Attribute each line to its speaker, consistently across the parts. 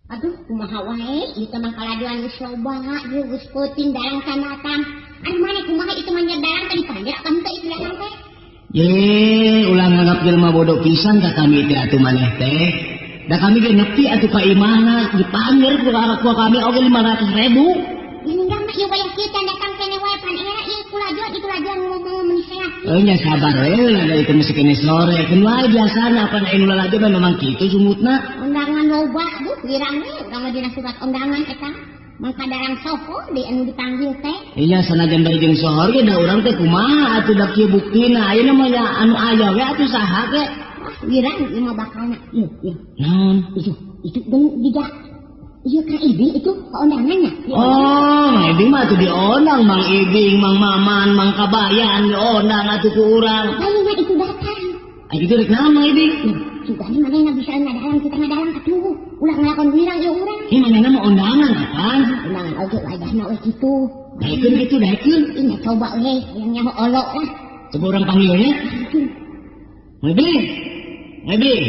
Speaker 1: Aduh, kumaha wae ieu teh mah kalajuan geus loba, ieu geus peuting dalang can datang. Aduh, maneh kumaha itu mah nya dalang teh dipanggil apa henteu itu dalang teh?
Speaker 2: Ye, ulah nganggap jelema bodoh pisan ka kami teh atuh maneh teh. Da kami ge nepi atuh ka imahna dipanggil ku ku kami oge 500 ribu.
Speaker 1: Ini enggak mah ieu wayah kieu can datang keneh wae pan era ieu kulajuan itu lajuan ngomong meuni sehat.
Speaker 2: Eh, nya sabar we lah, da itu masih kene sore. Keun wae biasana apa anu lalajo mah memang kitu sumutna.
Speaker 1: Undangan loba, duh, wirang we urang mah dina surat undangan eta. Mangka dalang soho di anu dipanggil teh.
Speaker 2: Iya, sanajan bari jeung sohor ge da urang teh kumaha atuh, da kieu buktina ayeuna mah nya anu aya we atuh saha ge.
Speaker 1: Wah, wirang ieu mah bakalna. Ieu, ieu.
Speaker 2: Naon?
Speaker 1: Itu deung jiga ieu Kang Ibing itu keundangannya.
Speaker 2: Oh, Mang Ibing mah atuh diondang, Mang Ibing, Mang Maman, Mang Kabayan diondang atuh ku urang.
Speaker 1: Ayeuna itu datang.
Speaker 2: Aya kitu rek naon Mang Ibing?
Speaker 1: Sugana manehna bisa ngadalang, kita ngadalang atuh. Ulah ngelakon wirang ieu urang.
Speaker 2: Ini manehna mah undangan apaan?
Speaker 1: Undangan oge wajahna we kitu.
Speaker 2: Daekeun kitu, daekeun.
Speaker 1: Ini coba we yang nyaho olok lah.
Speaker 2: Coba urang panggilnya. Mang Ibing. Mang Ibing.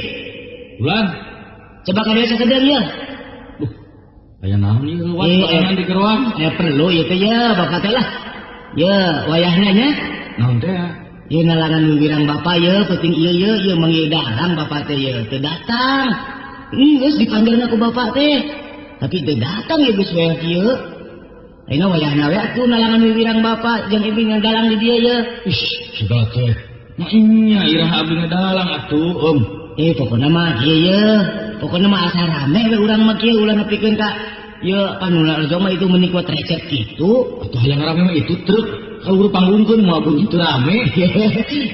Speaker 3: Ulan,
Speaker 2: Coba ka dieu sakedeung ya.
Speaker 3: Aya naon ieu lewat
Speaker 2: Eh,
Speaker 3: barengan di geroan?
Speaker 2: Ya perlu ieu teh ya bapak teh lah. Ya wayahna nya.
Speaker 3: Naon teh ya?
Speaker 2: Ieu nalangan wirang bapak ye penting ieu ye ieu manggil dalang bapak teh ye teu datang. Geus dipanggilna ku bapak teh. Tapi teu datang ya geus wayah kieu. Ayeuna wayahna we atuh nalangan wirang bapak jeung Ibing yang dalang di dieu ye.
Speaker 3: Ih, segala teh. Nah nya iraha abdi ngadalang atuh, Om.
Speaker 2: Eh, pokokna mah kieu ye. Pokokna mah asa rame we urang mah kieu, ulah nepikeun ka ye panuna rejo mah itu menikmat recet kitu.
Speaker 3: Atuh hayang rame mah itu truk kalau panggungkeun moal begitu rame.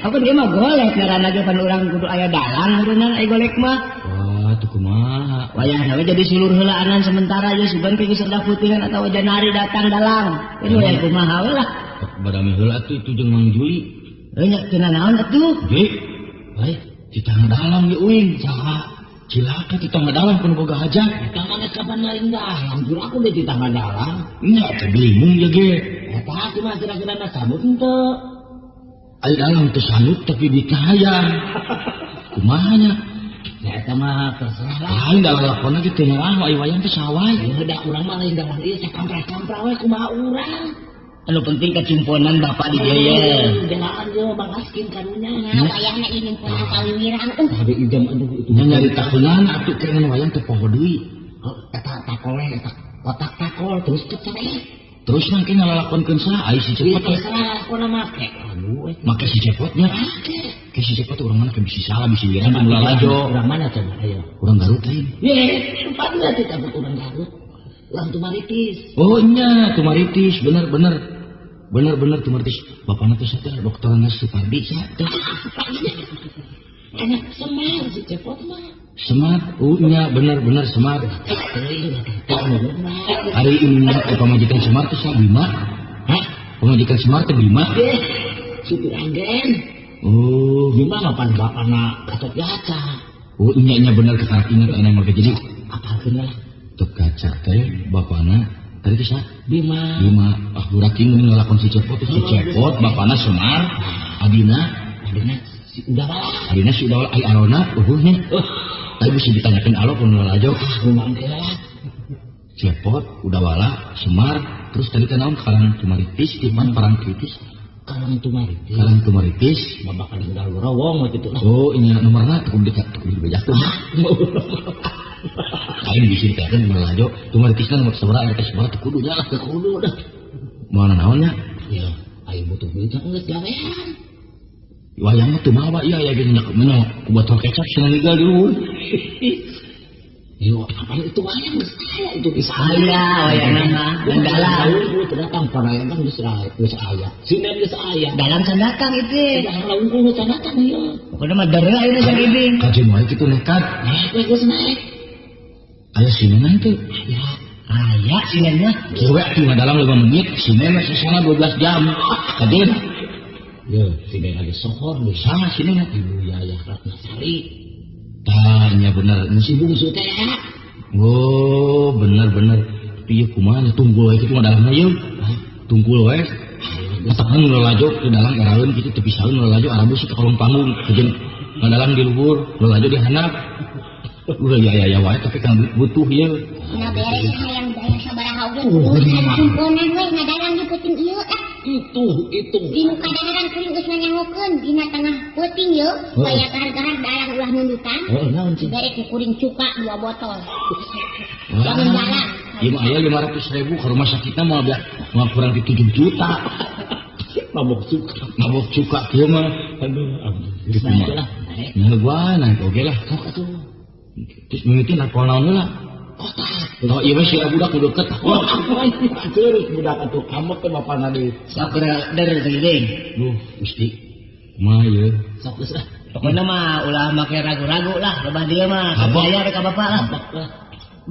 Speaker 2: Apa dia mah golek ngaranna ge pan urang kudu aya dalang urang aya golek mah.
Speaker 3: Wah, tuh kumaha?
Speaker 2: Wayahna we jadi sulur heulaanan sementara ya, sugan ke geus rada putingan atawa janari datang dalang. Ini wayah kumaha we lah.
Speaker 3: Badame heula atuh itu jeung Mang Juli.
Speaker 2: Heuh nya, cenah naon atuh?
Speaker 3: Juli. Bae, di tangga dalang ye uing. Saha? Cilaka di tangga dalang pun boga hajat.
Speaker 4: Eta mah geus kapan lain dalang, jur aku deh di tangga dalang.
Speaker 3: Nya teh bingung ya ge.
Speaker 4: Eta kumaha kira-kira na sambut henteu?
Speaker 3: Ai dalang teu sanggup tapi duitna hayang. Kumaha nya?
Speaker 4: Ya eta mah terserah lah.
Speaker 3: Lain dalang lakonna ge teu nyaah ai wayang teh sawai.
Speaker 4: Ya da urang mah lain dalang ieu, sakampra-kampra we kumaha urang.
Speaker 2: Anu penting kacumponan bapak di dieu ye.
Speaker 4: Jalaan ye Bang Askin karunya.
Speaker 1: Nah, wayahna ieu nyimponan kawiwirang.
Speaker 4: Tadi idam aduh itu.
Speaker 3: Nya nyaritakeunana atuh keur wayang teh poho deui.
Speaker 4: Oh, eta takol we eta kotak takol terus kecek.
Speaker 3: Terus nangke ngalalakonkeun saha ai si Cepot teh?
Speaker 4: Terserah aku nama make. Aduh, we.
Speaker 3: Make si Cepotnya. Ke si Cepot urang mana ke bisi salah bisi wirang nu lalajo.
Speaker 4: Urang mana coba ayo?
Speaker 3: Urang Garut lain.
Speaker 4: Ye, pan berarti cabut urang Garut. Urang Tumaritis.
Speaker 3: Oh nya, Tumaritis, bener bener. Bener bener Tumaritis. Bapakna teh teh Dokter Supardi sia teh.
Speaker 4: Anak Semar si Cepot mah.
Speaker 3: Semar, oh nya bener bener Semar. Hari ini pamajikan Semar teh saha, Bima?
Speaker 4: Hah?
Speaker 3: Pamajikan Semar teh Bima?
Speaker 4: Eh, supir anggen.
Speaker 3: Oh,
Speaker 4: Bima mah pan bapakna Gatot Kaca.
Speaker 3: Oh nya nya bener, kekarak ingat anak mereka jadi
Speaker 4: Apalkeun lah.
Speaker 3: Gatot Kaca teh bapakna tadi teh saha?
Speaker 4: Bima.
Speaker 3: Bima. Ah, budak ini ngelakon si Cepot, si Cepot bapakna Semar, adina
Speaker 4: Adina si Udawala.
Speaker 3: Adina si Udawala, ai Arona eueuh nya. Tapi bisa ditanyakeun alo pun lalajo.
Speaker 4: Ah, kumaha teh lah.
Speaker 3: Cepot, Udawala, Semar, terus tadi teh naon, Karang Tumaritis, Timan Parang Kritis,
Speaker 4: Karang Tumaritis.
Speaker 3: Karang Tumaritis.
Speaker 4: Babakan udah gorowong waktu itu lah.
Speaker 3: Oh, ini nomorna kudu kudu dibejakeun. Lain bisa ditanyakeun lalajo, Tumaritisna nomor sabaraha, RT sabaraha teu kudu nya lah.
Speaker 4: Teu kudu dah.
Speaker 3: Moal naon nya?
Speaker 4: Ya, ayo butuh duit geus gawean.
Speaker 3: Wayang mah teu mawa ieu aya ge nya ku botol kecap cenah nigal di luhur.
Speaker 4: Yo, apa itu wayang geus aya itu
Speaker 2: Geus aya wayangna mah, dan dalang.
Speaker 4: Teu datang parayangan geus aya, geus aya. Sinden geus aya.
Speaker 2: Dalang can datang itu.
Speaker 4: Dalang laungkul geus datang ieu.
Speaker 2: Pokoknya mah dere ayeuna Kang Ibing.
Speaker 3: Kajeun wae kitu nekat.
Speaker 4: Naik we geus naik.
Speaker 3: Aya sinenan teh.
Speaker 4: Aya.
Speaker 2: Aya sinen mah.
Speaker 3: Kieu we atuh ngadalang 5 menit, sinen mah sesana 12 jam. Kajeun.
Speaker 4: Yo, sinden lagi sohor deui.
Speaker 3: Saha sinen?
Speaker 4: Ibu Yayah Ratnasari.
Speaker 3: Tah, nya bener.
Speaker 4: Si bungsu teh ya.
Speaker 3: Oh, bener bener. Tapi ieu kumaha nya, tunggul we kitu ngadalang ieu. Tungkul we. Matakan nu lalajo di dalang eraeun kitu teu pisaeun nu lalajo arabus ka kolong panggung. Kajeun ngadalang di luhur, nu lalajo di handap. Ulah ya wae tapi kan butuh ieu.
Speaker 1: Nah beres hayang daya sabaraha oge kudu sumponan we ngadalang di peuting ieu ah. Itu. Dinu kadaharan kuring geus nanyangokeun dina tengah peuting ieu supaya gahar-gahar dalang ulah nundutan.
Speaker 4: Heeh, naon cing?
Speaker 1: Bere ku kuring cuka 2 botol. Bangun dalang.
Speaker 3: Ieu mah aya 500.000 ka rumah sakitna moal moal kurang di 7 juta. Mabok cuka kieu mah.
Speaker 4: Aduh, ampun.
Speaker 3: Geus mah
Speaker 4: lah.
Speaker 3: Nah, gua naik oge lah.
Speaker 4: Sok atuh.
Speaker 3: Terus mimiti nakol naon heula?
Speaker 4: Kota.
Speaker 3: Oh, ieu mah si budak nu deket.
Speaker 4: Wah, terus budak atuh kamu teh bapana deui.
Speaker 2: Sok der teuing.
Speaker 3: Duh, Gusti. Kumaha ieu?
Speaker 4: Sok geus ah.
Speaker 2: Pokoknya mah ulah make ragu-ragu lah, lebah dia mah. Percaya rek ka bapak lah.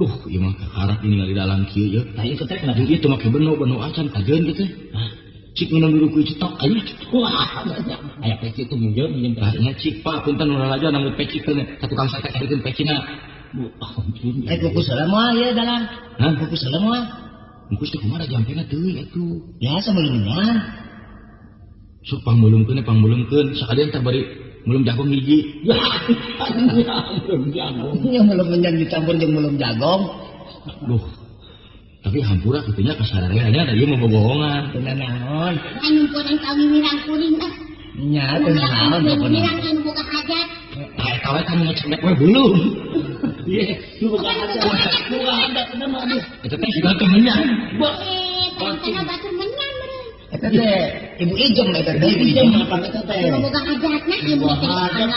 Speaker 3: Duh, ieu mah kakarap ningali dalang kieu ieu.
Speaker 4: Tah ieu teh kenapa?
Speaker 3: Ieu teu make beno-beno acan kajeun kieu teh. Cik minum dulu ku cetok aja.
Speaker 4: Wah, aya peci tuh minjem minjem
Speaker 3: peci. Nya cik Pak, punten ulah laju namun peci teh ka tukang sate sarikeun pecina.
Speaker 4: Bu, ampun.
Speaker 2: Kukus heula moal ieu dalang.
Speaker 3: Hah?
Speaker 2: Kukus heula moal.
Speaker 3: Kukus teh kumaha jampena teuing atuh.
Speaker 2: Ya sameuleuman.
Speaker 3: Sok pangmeuleukeun pangmeuleukeun sakalian teh bari meulem jagung hiji.
Speaker 4: Ya, meulem jagung.
Speaker 2: Nya meulem menyan dicampur jeung meulem jagong.
Speaker 3: Duh. Tapi hampura kitu nya kasararea nya da ieu mah bobohongan.
Speaker 2: Teu naon.
Speaker 1: Anu nyumponan ka wiwirang kuring ah.
Speaker 2: Nya teu naon pokona.
Speaker 1: Wiwirang anu boga hajat.
Speaker 3: Tah eta we kan ngecek we belum.
Speaker 4: Ieu nu boga hajat. Boga hajat eta mah aduh.
Speaker 3: Eta teh sudah teu menyan.
Speaker 1: Kana batur menyan meureun.
Speaker 2: Eta teh ibu ijem eta teh.
Speaker 4: Ibu ijem apa eta teh?
Speaker 1: Nu boga hajatna ieu mah teh.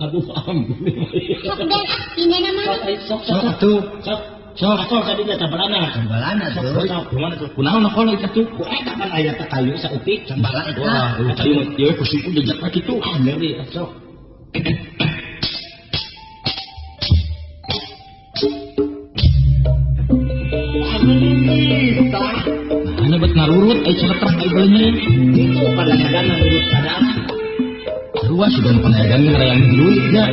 Speaker 4: Aduh ampun.
Speaker 1: Sok den ah pinena mah.
Speaker 4: Sok
Speaker 3: sok atuh.
Speaker 4: Sok. Sok akol tadi teh cambalana.
Speaker 2: Cambalana tuh.
Speaker 3: Sok kumaha tuh? Kunaon akol eta tuh?
Speaker 4: Ku eta kan aya teh kayu saeutik
Speaker 2: cambala eta.
Speaker 3: Wah, kayu ieu ku siku jejak we kitu.
Speaker 4: Ah, nyeri sok.
Speaker 3: Mana bet ngarurut ai celetrek ai beuleunyeun.
Speaker 4: Itu kadang-kadang ngarurut kadang.
Speaker 3: Sarua sudah panayagan ngarayang duit nya.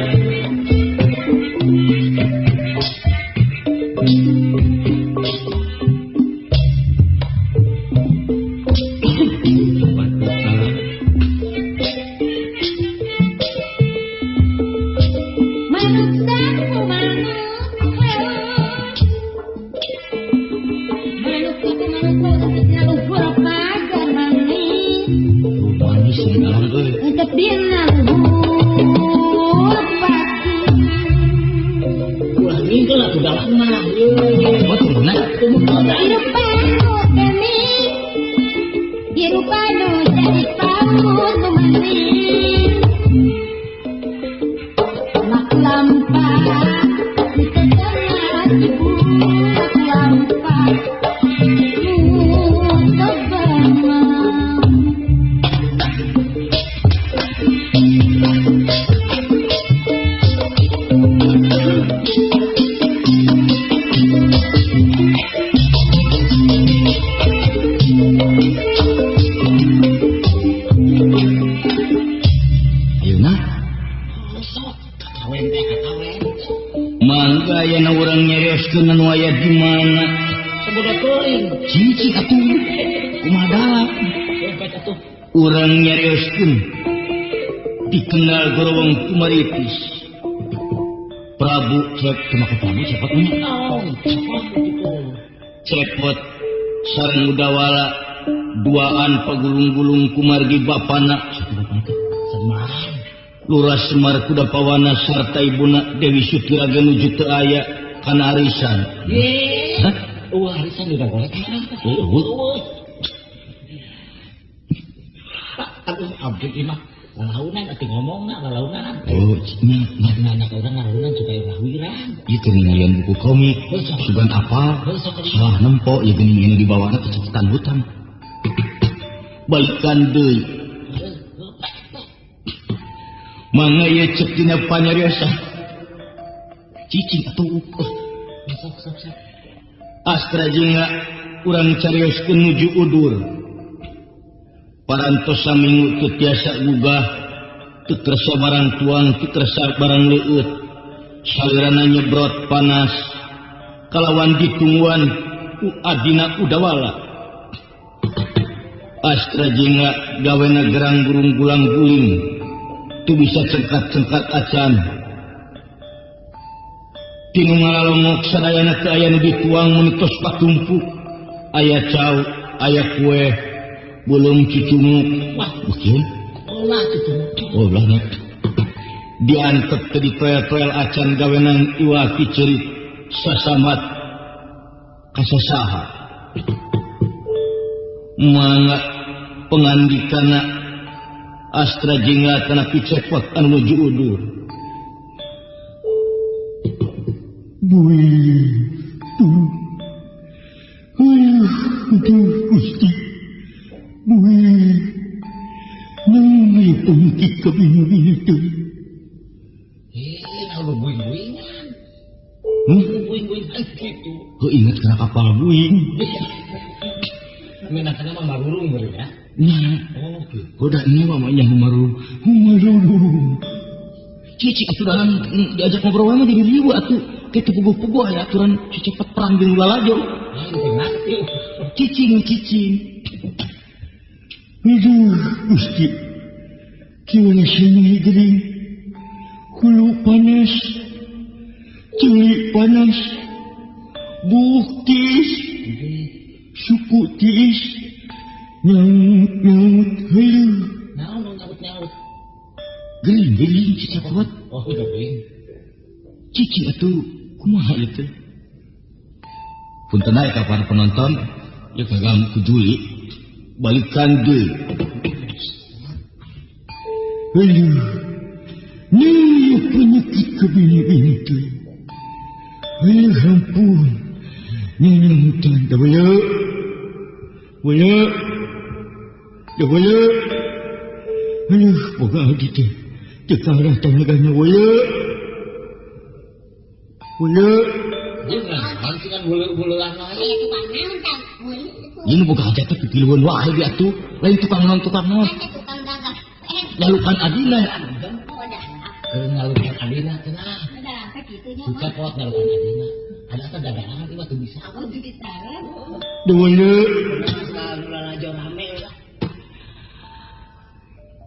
Speaker 3: Urang nyarioskeun dikenal gorowong Kumaritis Prabu cek kumaha Prabu cepot nya cepot sareng Udawala duaan pagulung-gulung kumargi bapana Lurah Semar Kuda Pawana sarta ibuna Dewi Sutiraga nuju teu aya kana arisan.
Speaker 4: Hah? Eueuh arisan di golek.
Speaker 3: Eueuh.
Speaker 4: Aduh, ampun imah. Lalaunan atuh ngomongna lalaunan.
Speaker 3: Oh, nya
Speaker 4: nya urang lalaunan supaya ulah wirang.
Speaker 3: Ieu teh ningalian buku komik. Sugan apa? Salah nempo ieu geuning ini dibawana ke catatan hutang. Balikan deui. Mangga ieu cek dina panyariosa. Cicing atuh.
Speaker 4: Sok sok sok.
Speaker 3: Astra jingga urang carioskeun nuju udur. Parantos saminggu teu tiasa gugah, teu kersa barang tuang, teu kersa barang leueut. Salirana nyebrot panas, kalawan ditungguan ku adina Udawala. Astra jingga gawena gerang burung gulang guling, teu bisa cengkat-cengkat acan. Tinu ngalalongok sadayana teu aya nu dituang mun tos patumpuk. Aya cau, aya kue, beuleum cucunguk. Wah, beukeun.
Speaker 4: Olah cucunguk.
Speaker 3: Olah nya. Diantep teu ditoel-toel acan gawenang iwa kicerit sasamat kasasaha. Mangga pengandikana Astra Jingga kana picepot anu nuju udur.
Speaker 5: Buih, tuh, aduh, aduh, Gusti, buih, nang penyakit kabina-bina teh.
Speaker 4: Kalau buing-buingan, buing-buingan gitu.
Speaker 3: Kau ingat kena kapal buing?
Speaker 4: Minatnya mah marurung beri ya.
Speaker 3: Nah,
Speaker 4: oh, gitu.
Speaker 3: Udah ini mamanya humarurung, humarurung. Cici atuh dalam diajak ngobrol mah jadi ribu atuh. Kitu puguh-puguh aya aturan cepet perang jeung lalajo. Cicing cicing.
Speaker 5: Aduh, Gusti. Kieu sini geuning. Hulu panas. Ceuli panas. Buuk tiis. Suku tiis. Nyaut-nyaut hayu.
Speaker 4: Naon nyaut-nyaut?
Speaker 3: Gering-gering si cepot.
Speaker 4: Oh, gering.
Speaker 3: Cici atuh kumaha ieu teh? Punten aya ka para penonton, ieu kagam ku Juli. Balikan deui.
Speaker 5: Aduh. Nih penyakit kabini-bini teh. Aduh, ampun. Nyamutan dah boleh. Boleh. Dah boleh. Aduh, boga lagi teh. Teu arah tanagana boleh. Boleh.
Speaker 4: Jangan kan bulu-buluan wae.
Speaker 1: Aya tukang naon tah?
Speaker 3: Ieu nu boga hajat teh pipilueun wae di atuh. Lain tukang naon tukang naon.
Speaker 1: Tukang gagah.
Speaker 3: Nyalukan adina.
Speaker 4: Keur ngalukan adina cenah. Dicepot nyalukan adina. Ada teh dagangan ieu mah teu bisa.
Speaker 5: Dulu.
Speaker 2: Lalajo rame lah.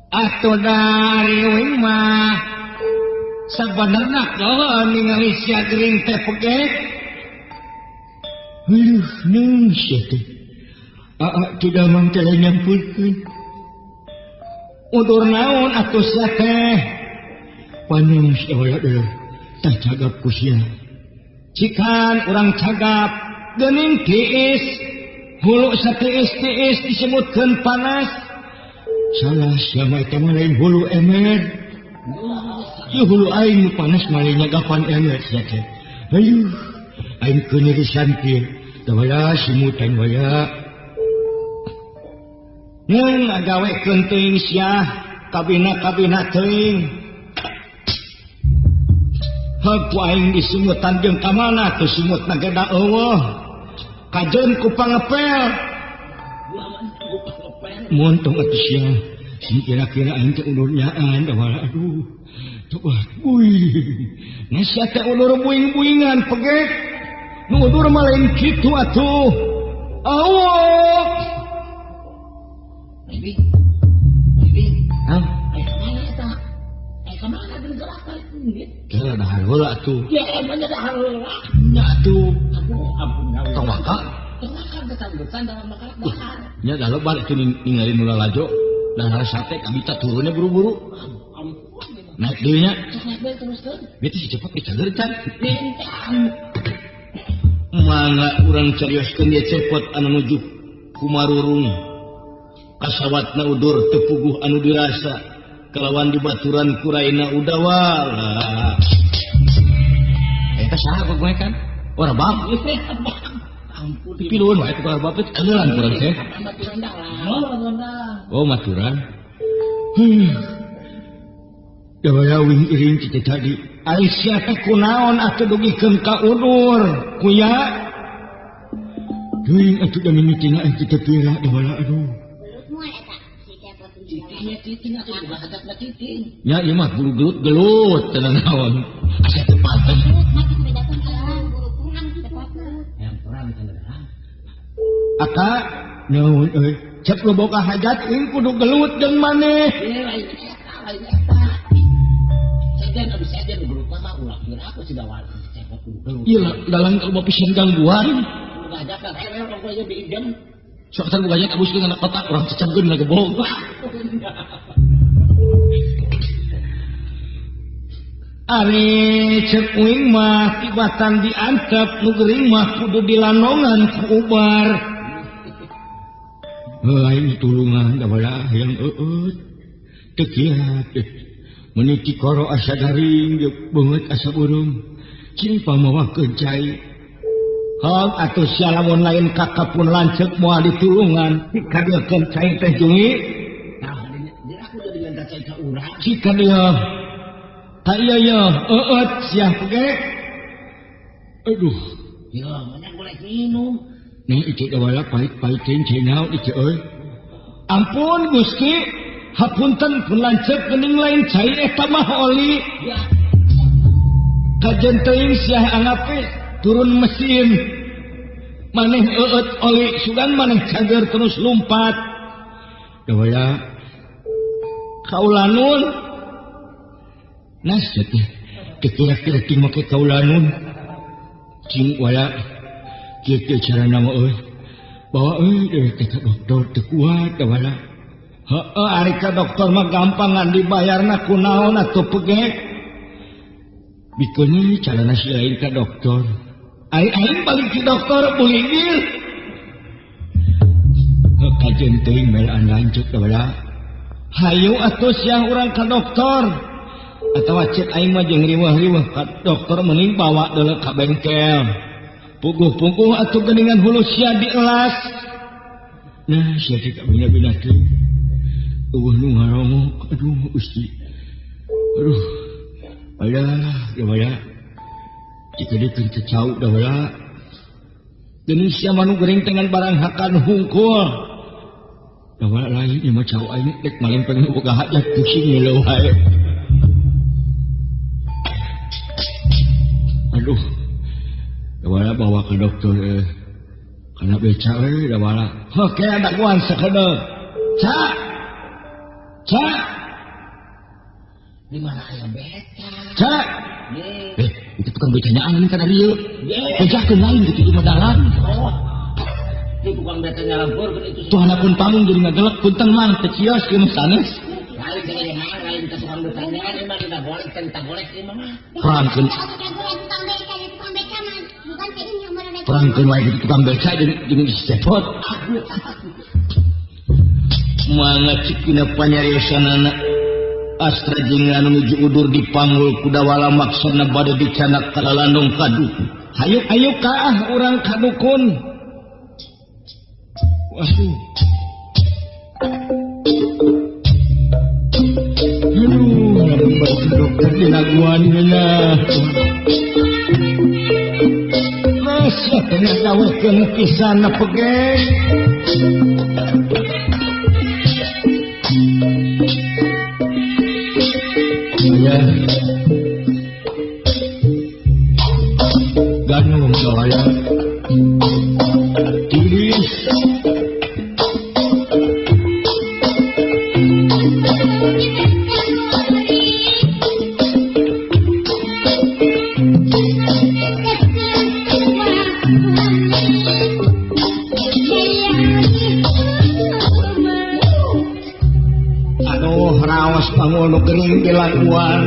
Speaker 3: Atuh dari uing mah sabenerna keuheun ningali sia gering teh pegek.
Speaker 5: Aduh, naon sia teh? Aa teu damang teh nyampurkeun.
Speaker 3: Udur naon atuh sia teh?
Speaker 5: Panas awak deui. Tah cagap ku sia.
Speaker 3: Cikan urang cagap geuning tiis. Hulu satiis-tiis disebutkeun panas.
Speaker 5: Salah sia mah eta mah lain hulu emer. Ieu hulu aing nu panas mah lain nyagapan emer sia teh. Hayuh, aing keur nyerisan kieu. Tah wala simutan waya.
Speaker 3: Ngeun ngagawekeun teuing sia, kabina-kabina teuing. Heug ku aing disimutan jeung ka mana teu simutna ge da eueuh. Kajeun ku pangepel.
Speaker 5: Montong atuh sia. Sing kira-kira aing teh ulur nyaan da wala aduh. Coba buing.
Speaker 3: Nah sia teh ulur buing-buingan pegek. Nu udur mah lain kitu atuh. Awok.
Speaker 4: Bibi. Bibi.
Speaker 3: Hah?
Speaker 4: Aya ka mana eta? Aya ka mana geus gerak balik?
Speaker 3: Kira dahar heula atuh.
Speaker 4: Ya emangnya dahar heula.
Speaker 3: Nya atuh.
Speaker 4: Aduh, ampun gawe.
Speaker 3: Tong waka.
Speaker 4: Tong waka geus-geus dalam makanan dahar.
Speaker 3: Nya da lebar itu ningali nu lalajo. Dahar sate kabita turunnya buru-buru.
Speaker 4: Ampun.
Speaker 3: Naik deui nya.
Speaker 4: Naik deui teruskeun.
Speaker 3: Beuti si cepot dicager can.
Speaker 4: Bintang.
Speaker 3: Mangga urang carioskeun ieu cepot anu nuju kumarurung. Kasawatna udur teu puguh anu dirasa kalawan dibaturan kuraina udawala. Eta saha gue kan? Ora bab.
Speaker 4: Ampun.
Speaker 3: Pipilueun wae tukang bab teh kageulan kurang teh. Oh, maturan.
Speaker 5: Da wing iring teh tadi.
Speaker 3: Ari sia teh kunaon atuh dugikeun ka udur, kuya?
Speaker 5: Teuing atuh da mimitina aing teh pira da wala aduh.
Speaker 3: Ya ieu mah bulu gelut gelut teu naon. Asa teu pantes. Aka
Speaker 5: naon euy?
Speaker 3: Cek lu boga hajat ieu kudu gelut jeung maneh.
Speaker 4: Ieu lain eta, lain eta. Sejen abis sejen gelut mah ulah kira aku si dawar cepot kudu
Speaker 3: Ieu dalang kalau pisan gangguan.
Speaker 4: Gajah ka rewel pokoknya diidem.
Speaker 3: Sok tan gajah abuskeun kana kotak urang cecamkeun na gebong. Ari cek uing mah tibatan diantep nu gering mah kudu dilanongan ku ubar.
Speaker 5: Lain tulungan da bala hayang eueut. Teu kiat meuni cikoro asa garing jeung beungeut asa beureum. Cing pamawakeun cai.
Speaker 3: Hong atuh sia lamun lain ka pun lanceuk moal ditulungan. Dikadieukeun cai teh jungi.
Speaker 4: Tah dia aku jadi minta cai ka urang.
Speaker 3: Cika dieu. Ta iya ya, eueut sia pege.
Speaker 5: Aduh.
Speaker 4: Ya, mana boleh minum.
Speaker 5: Nih itu da bala pahit-pahit teuing cai naon ieu euy.
Speaker 3: Ampun Gusti, hapunten pun lanceuk geuning lain cai eta mah oli.
Speaker 4: Ya.
Speaker 3: Kajen teuing sia angape turun mesin. Maneh eueut oli sugan maneh cager terus lumpat.
Speaker 5: Da bala
Speaker 3: kaulanun.
Speaker 5: Nah, teh kira-kira ting make kaulanun. Cing wala kieu carana mah euy. Bawa euy deui ka dokter teu kuat da wala.
Speaker 3: Heueuh ari ka dokter mah gampang ngan dibayarna ku naon atuh pege.
Speaker 5: Bikeun carana si lain ka dokter.
Speaker 3: Ai aing balik ti dokter buligil.
Speaker 5: Heuh kajen teuing melaan lanceuk da wala.
Speaker 3: Hayu atuh sia urang ka dokter. Atawa cek aing mah jeung riweuh-riweuh ka dokter mending bawa deuleu ka bengkel. Puguh-puguh atuh geuningan hulu sia dielas.
Speaker 5: Nah, sia teh kabina-bina teh. Eueuh nu ngaromok, aduh Gusti. Aduh. Alah, da wala. Jika dikeun teu cau da wala.
Speaker 3: Geuning sia mah nu geuring teh ngan barang hakan hungkul.
Speaker 5: Da wala lain ieu mah cau aing rek malempeng nu boga hajat pusing ngeuleuh wae. Aduh, dawala bawa ke dokter karena beca dawala.
Speaker 3: Oke, ada kuan sekedar. Ca, ca,
Speaker 4: di mana ayam beca?
Speaker 3: Ca,
Speaker 4: itu tukang becanya angin kan dari yuk. Becakeun lain gitu cuma dalam. Oh, itu tukang becanya lampor kan itu.
Speaker 3: Tuh anak pun panggung jadi ngagelek punten mang teu cios ieu mah sanes.
Speaker 4: Lain lain ke tukang becanya emang kita boleh kita boleh ieu mah.
Speaker 3: Perangkeun. Perangkeun wae kitu tukang beca jeung dicepot. Mangga cikina panyariosanana Astra jeung anu nuju udur dipanggul ku dawala maksudna bade dicanak ka lalandong kadukun. Hayu ayo kaah urang kadukun. Waduh. Aduh, lamun bade dokter dinaguan heula. Masa teh gawekeun pisan pege.
Speaker 5: Ya. Ganung saya. Tiris.
Speaker 3: Aduh, raos pangul nu gering dilakuan.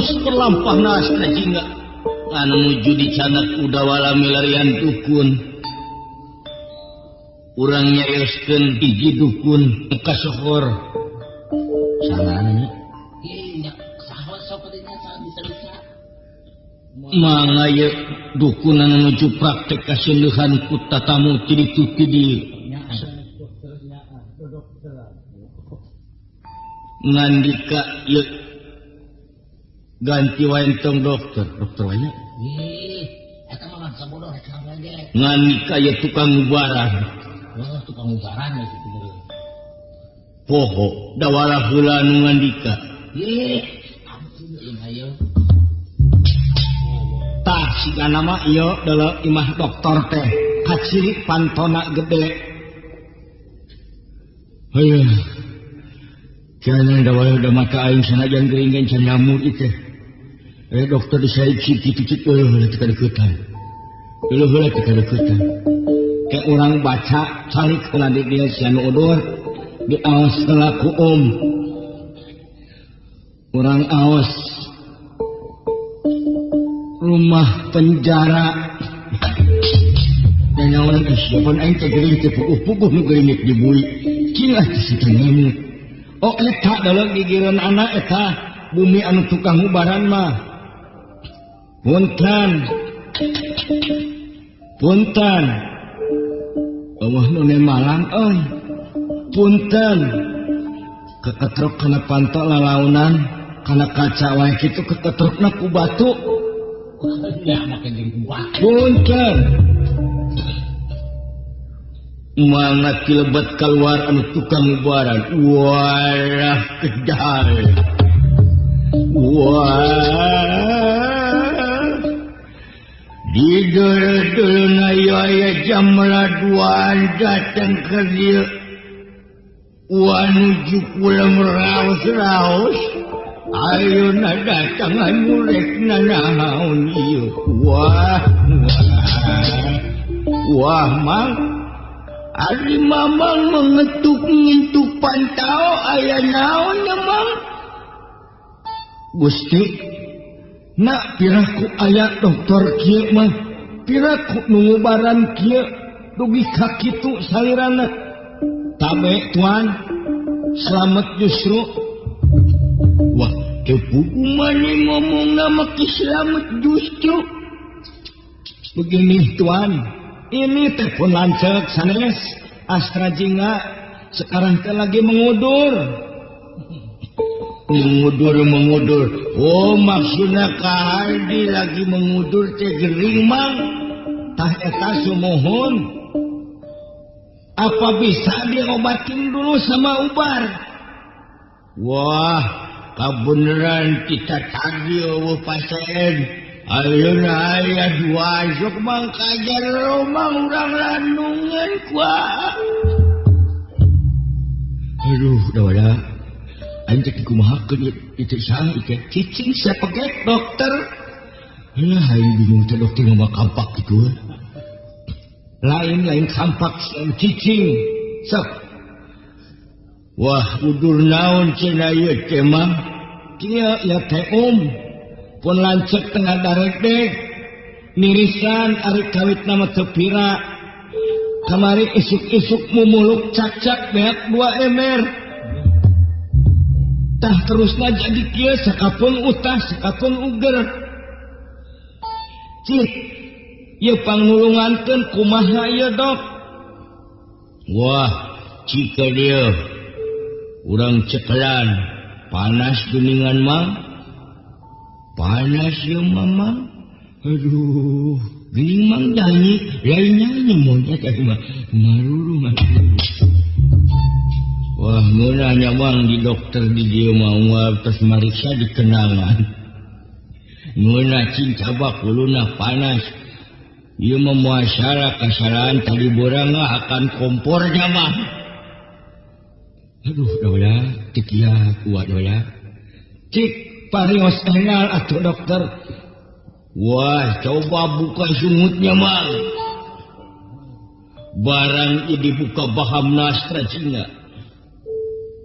Speaker 3: Terus perlampah Astra Jingga anu nuju dicanak udawala milarian dukun. Urang nyarioskeun hiji dukun kasohor. Salahna
Speaker 4: nya. Saha sok teh bisa-bisa.
Speaker 3: Mangga ye dukun anu nuju praktek kaseuleuhan ku tatamu ti ditu ti dieu. Ngandika ye ganti wae entong dokter, dokter wae nya.
Speaker 4: Ih, eta mah bangsa bodoh rek naon ge.
Speaker 3: Ngandika ye tukang ubaran.
Speaker 4: Oh, tukang ubaran we kitu meureun.
Speaker 3: Poho dawala heula nu ngandika.
Speaker 4: Ih, ampun ieu mah ieu.
Speaker 5: Tah sigana mah ieu deuleu imah dokter teh kaciri pantona gede.
Speaker 3: Hayeuh. Jangan dawala da mata aing sanajan geuring ge can nyamur ieu teh. Dokter disaip kitu kitu eueuh heula teh kadeuketan. Eueuh heula teh kadeuketan.
Speaker 5: Kayak orang baca calik heula di dieu sia nu udur diaos heula ku om. Urang aos rumah penjara.
Speaker 3: Dan nyawan siapa aing teh geuring teh puguh-puguh nu geuring dibui. Cing ah teh si teh nyamuk.
Speaker 5: Oh eta dalam gigireun anak eta bumi anu tukang ubaran mah. Punten. Punten. Eueuh nu malang euy. Punten. Keketrok kana panto lalaunan, kana kaca wae kitu keketrokna ku batu.
Speaker 4: Ya make jeung batu.
Speaker 5: Punten.
Speaker 3: Mangga tilebet keluar anu tukang ubaran. Walah kedal. Wah. Di dulu-duluna aya jam 2 datang ke dieu. Wah nuju pulang raos-raos. Ayeuna datang anu rek nanaon ieu. Wah. Wah mang. Ari mamang mengetuk ngintuk pantau aya naon nya mang?
Speaker 5: Gusti, nak piraku aya dokter kieu mah, piraku nu ngubaran kieu dugi ka kitu salirana. Tabe tuan, selamat justru.
Speaker 3: Wah, teu puguh maneh ngomongna mah ki selamat justru.
Speaker 5: Begini tuan, ini telepon lanceuk sanes Astra Jingga sekarang teh lagi mengudur.
Speaker 3: Mengudur. Oh, maksudna Ka Hardi lagi mengudur teh gering mang.
Speaker 5: Tah eta sumuhun. Apa bisa diobatin dulu sama ubar?
Speaker 3: Wah, kabeneran kita tadi eueuh pasien. Ayeuna aya dua sok mang kajar romang urang landungan kuah. Aduh, dah. Aing teh kumahakeun ieu teh saha ieu teh?
Speaker 5: Cicing sapeget dokter.
Speaker 3: Lah aing bingung teh dokter mah kampak kitu.
Speaker 5: Lain-lain kampak cicing. Sok.
Speaker 3: Wah, udur naon cenah ieu teh mah?
Speaker 5: Kieu ya teh om. Pun lanceuk tengah daredeg. Nirisan ari kawitna mah teu pira. Kamari isuk-isuk mumuluk cakcak beak 2 ember. Tah terusna jadi kieu sakapun utah sakapun uger. Cik, ieu pangnulungankeun kumaha ieu dok?
Speaker 3: Wah, cik dieu. Urang cekelan panas geuningan mah. Panas ieu mah. Aduh, geuning mang nyanyi, lain nyanyi monyet ari mah. Marurung atuh. Wah, ngeunah nya mang di dokter di dieu mah unggal tos mariksa dikenangan. Ngeunah cing cabak huluna panas. Ieu mah muasara kasalahan tadi borang akan kompornya mah.
Speaker 5: Aduh, dola, cik ya kuat dola. Cik parios engal atuh dokter.
Speaker 3: Wah, coba buka sungutnya mang. Barang ieu dibuka bahamna Astra Jingga.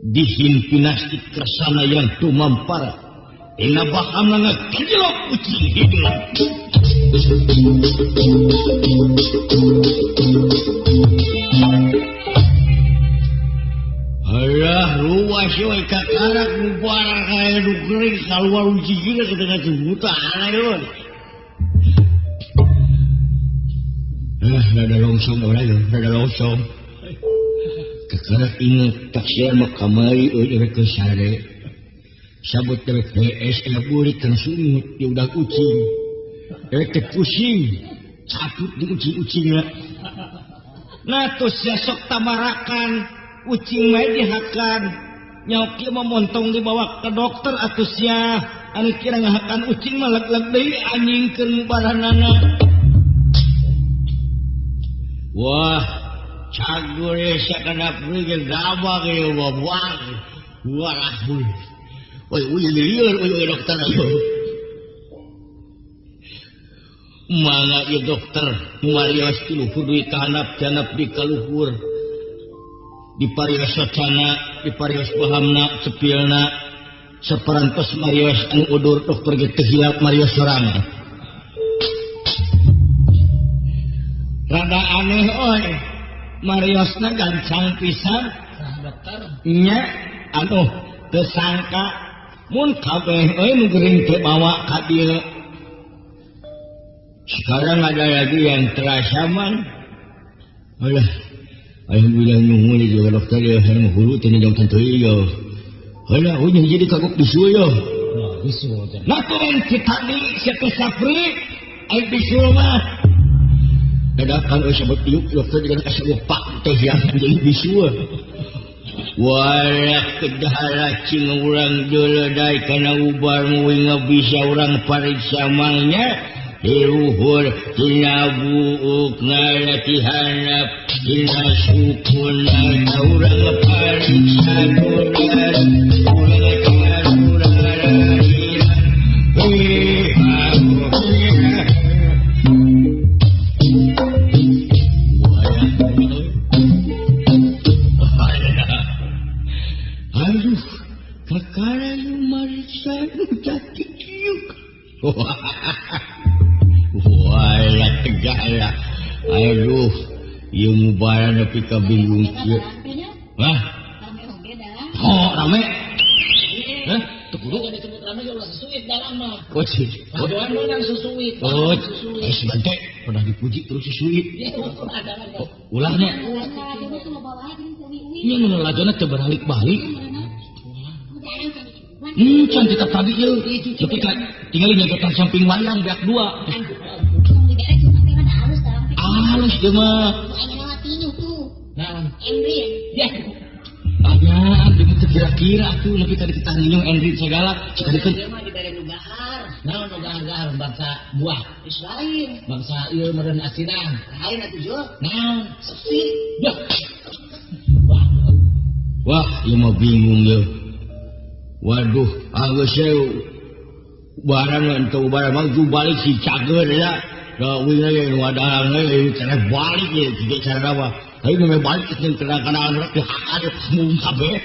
Speaker 3: Dihimpinastik kersana yang tumampara. Dina bahamna ngakilok ucing hideung. Alah ruas we kakarak mubarak aya nu gering kaluar ucing hideung ke tengah hutan ayeuna. Rada longsong orang ya, rada longsong. Kekarak inget taksian mah kamari euy rek ke sare. Sabut rek HS aya burik kana sungut di udah ucing. Rek teh pusing, caput di ucing-ucingna. Nah tos sok tamarakan, ucing mah dihakan. Nyaok ieu mah montong dibawa ke dokter atuh sia. Anu kira ngahakan ucing mah leg-leg deui anjing keur mubaranana. Wah, cagur sakana peugeun gabag ieu babuang. Walah. Oi, uy lieur uy dokter. Mangga ieu dokter marios ti luhur duit ka handap di kaluhur. Di parios sacana, di parios bahamna, cepilna. Saparantos marios anu udur dokter ge teu hilap marios sorangan. Rada aneh oi, mariosna gancang pisan
Speaker 4: dokter.
Speaker 3: Nya aduh teu sangka mun kabeh euy nu geuring teu bawa ka dieu. Sekarang ada lagi yang terasa man. Alah, alhamdulillah nuhun juga dokter ya hayang hulu teh jauh tentu ieu. Alah, euy jadi kagok bisul yo.
Speaker 4: Nah, bisul teh.
Speaker 3: Nah, turun kita di sia teh Sapri, ai bisul mah. Dadakan euy sebut iuk dokter dengan kasih pak teh yang jadi bisul. Walak kedahara cing urang jeledai kana ubar muing bisa urang pariksa mangnya di luhur tina buuk ngalatihanap tina sukuna urang pariksa durar urang urang aduh, kakara nu mariksa nu cantik kieu. Walah tegala. Aduh, ieu mubaran nepi ka bingung kieu. Hah? Oh, rame. Hah? Teu kudu
Speaker 4: disebut rame ge ulah sesuit dalam mah.
Speaker 3: Oh, sih.
Speaker 4: Padoan meunang sesuit.
Speaker 3: Oh, sebentar pernah dipuji terus sesuit. Oh, ulahnya. Ini nu lajona teu beralik-balik. Cantik tadi ieu. Tapi ka tinggal nyagetan samping wayang beak dua. Halus ieu mah.
Speaker 4: Naon?
Speaker 1: Endrin.
Speaker 4: Ya.
Speaker 3: Aya, abdi mah teu kira-kira atuh nepi ka kita nginung Endrin segala. Cik
Speaker 4: Ieu mah dibere nu gahar. Naon nu gahar-gahar bangsa buah.
Speaker 2: Geus lain.
Speaker 4: Bangsa ieu meureun asinan.
Speaker 2: Lain atuh jo.
Speaker 4: Naon?
Speaker 2: Sepi.
Speaker 4: Ya.
Speaker 3: Wah, ieu mah bingung ieu. Waduh, geus barang enteu barang mah balik si cager ya. Da uing ge nu adaang ge cara balik ye kieu cara mah. Ayo nu balik jeung kena-kenaan rek dihakan mung kabeh.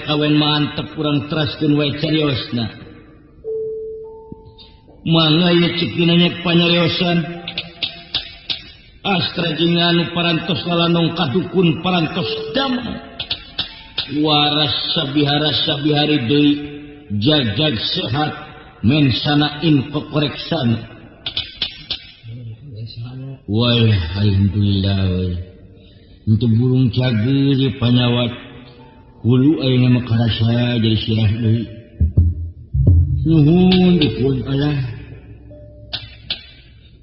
Speaker 3: Kawen mantep kurang traskeun wae cariosna. Mangga ieu cek dina nya panyariosan. Astra jeung anu parantos lalanong kadukun parantos damang. Waras sabihara sabihari deui jajag sehat mensana inkokoreksana. Walhamdulillah we. Untuk burung cager di panyawat hulu ayeuna mah karasa jadi sirah deui. Nuhun dipun Allah.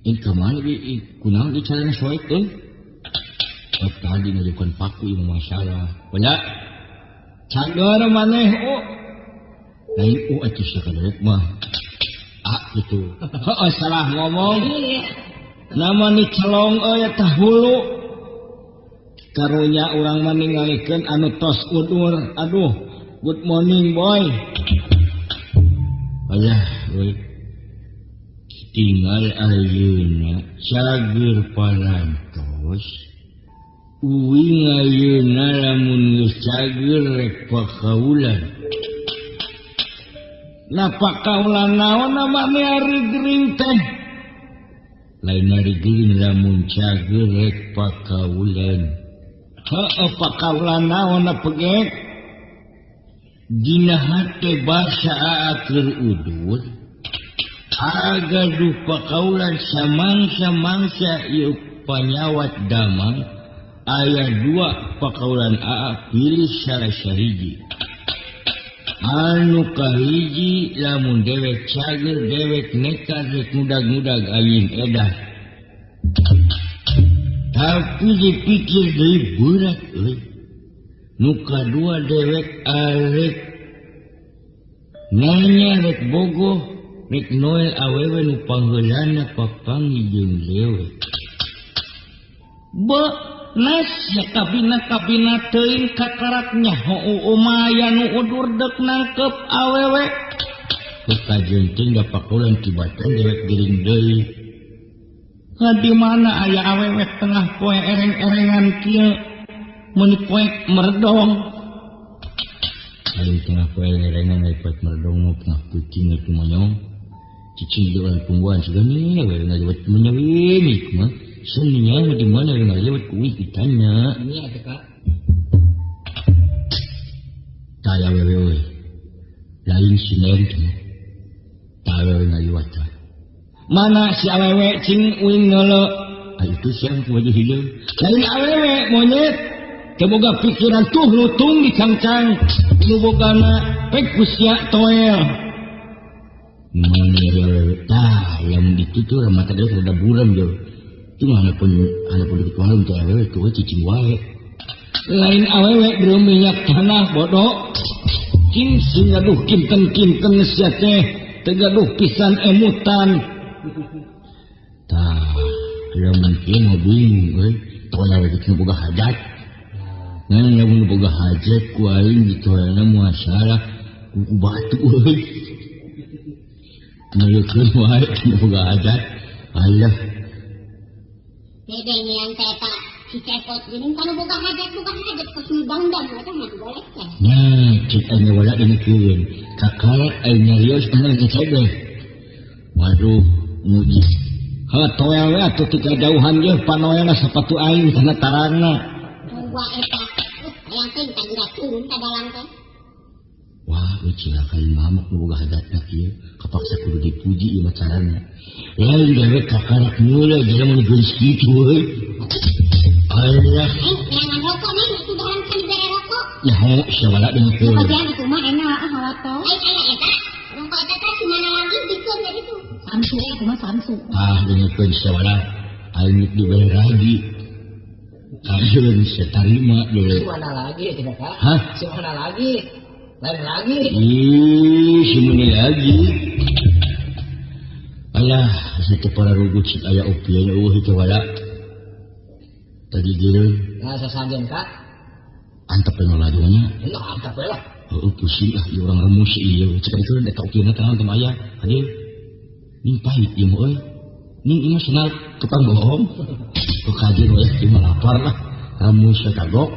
Speaker 3: Ih kamana ieu kunaon ieu carana soek euy? Tadi ngajukeun paku ieu masalah. Bala. Cager maneh oh. Lain u atuh sakaleup mah. Ah kitu. Heuh salah ngomong. Nama ni celong euy eta hulu. Karunya urang mah ningalikeun anu tos udur. Aduh, good morning boy. Ayah euy. Tinggal ayeuna cager parantos. Uing ayeuna lamun geus cager rek pakaulan. Nah pakaulan naon namanya ari gering teh? Lain ari gering lamun cager rek pakaulan. Heeh pakaulan naon pegek? Dina hate basa aakeun udur. Agaduh pakaulan samangsa-mangsa ieu panyawat damang. Aya dua pakaulan aa pilih salah sahiji. Anu kahiji lamun dewek cager dewek nekat rek ngudag-ngudag ayin edah. Tapi dipikir deui berat euy. Nu kadua dewek arek nanya rek bogoh rek noel awewe nu pangheulana papanggih jeung dewek. Be nas ya kabina-kabina teuing kakarak nyaho umaya nu udur dek nangkep awewe.
Speaker 5: Kajenting dapakulan tibatan dewek gering deui. Di mana aya awewe tengah poe ereng-erengan kieu mun poek merdong. Lain tengah poe erengan aya poek merdong mah tengah kucing itu monyong. Cicing di orang pungguan segani we ngaliwat menyawi mah. Seninya di mana ngaliwat kuwi ditanya.
Speaker 2: Ini atuh Kak.
Speaker 5: Taya wewe we. Lain sinen teh. Taya wewe ngaliwat. Mana si awewe cing uing nolo. Ah itu siang ku wajah hideung. Lain awewe monyet. Teu boga pikiran tuh lutung dicangcang. Nu bogana pek ku sia toel. Mana awewe tah yang ditutur mata dia rada buram jauh. Cuma pun dikit warung teh awewe tuh cicing wae. Lain awewe belum minyak tanah bodoh. Cing sing gaduh kinten-kinten sia teh teu gaduh pisan emutan. Tah, lamun kieu mah bingung euy. Toel kitu boga hajat. Ngan lamun boga hajat ku aing ditoelna moal salah ku batu euy. Nuleukeun wae boga hajat. Alah.
Speaker 1: Dede yang teh eta si Cepot geuning kana boga hajat kos nu dangdang eta mah golek teh.
Speaker 5: Nah, cek aing wala dengekeun. Kakak aing nyarios kana ngecek. Waduh, muji. Ha toel we atuh ti kajauhan ge panoena sapatu aing kana tarangna.
Speaker 1: Tunggu eta. Hayang teh tangga turun ka dalang teh.
Speaker 5: Wah, euy cilaka ieu mamuk nu boga hajatna kieu. Kapaksa kudu dipuji ieu mah carana. Lain gawe kakarak meula jelema nu geulis kitu euy. Alah.
Speaker 1: Neangan rokok neng, itu dalam kan dibere rokok.
Speaker 5: Nyaho sia wala dengekeun.
Speaker 1: Bagian itu mah enak ah rokok. Lain aya eta. Rokok eta teh si mana lagi bikeun dari itu.
Speaker 6: Samsu itu mah samsu.
Speaker 5: Ah, dengekeun sia wala. Aing dibere lagi. Kajeun sia tarima deui.
Speaker 2: Si mana lagi tidak Kak?
Speaker 5: Hah?
Speaker 2: Si mana lagi? Lain lagi.
Speaker 5: Ih, si mana lagi? Alah, satu para rugut cik aya opian eueuh itu wala. Tadi geureun.
Speaker 2: Nah, sasajen Kak.
Speaker 5: Antep we ngaladunya.
Speaker 2: Nah, antep we lah.
Speaker 5: Heueuh pusing ah ieu urang remus ieu. Cek itu eta opieuna teh naon teh aya. Hadir. Ning pahit ieu mah euy. Ning ieu mah senal tukang bohong. Ku kajeun we ieu mah lapar lah. Remus we kagok.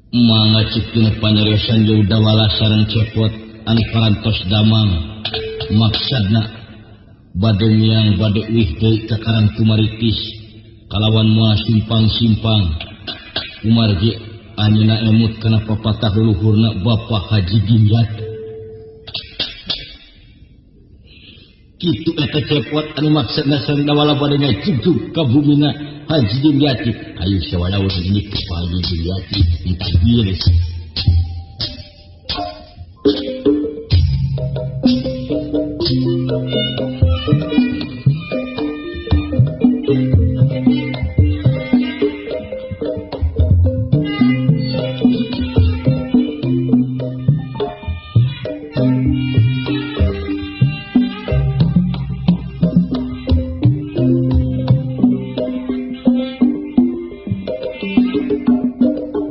Speaker 5: Mangga cik dina panyariosan jauh dawala sareng Cepot anu parantos damang. Maksudna bade miang bade uih deui ka Karang Tumaritis kalawan moal simpang-simpang. Kumargi anjeunna emut kana papatah leluhurna Bapak Haji Dimyat. Kitu eta Cepot anu maksudna sareng dawala bade ngajugjug ka bumina Haji Dimyati. Ayo sawala urang ini ka Haji Dimyati ditakdir.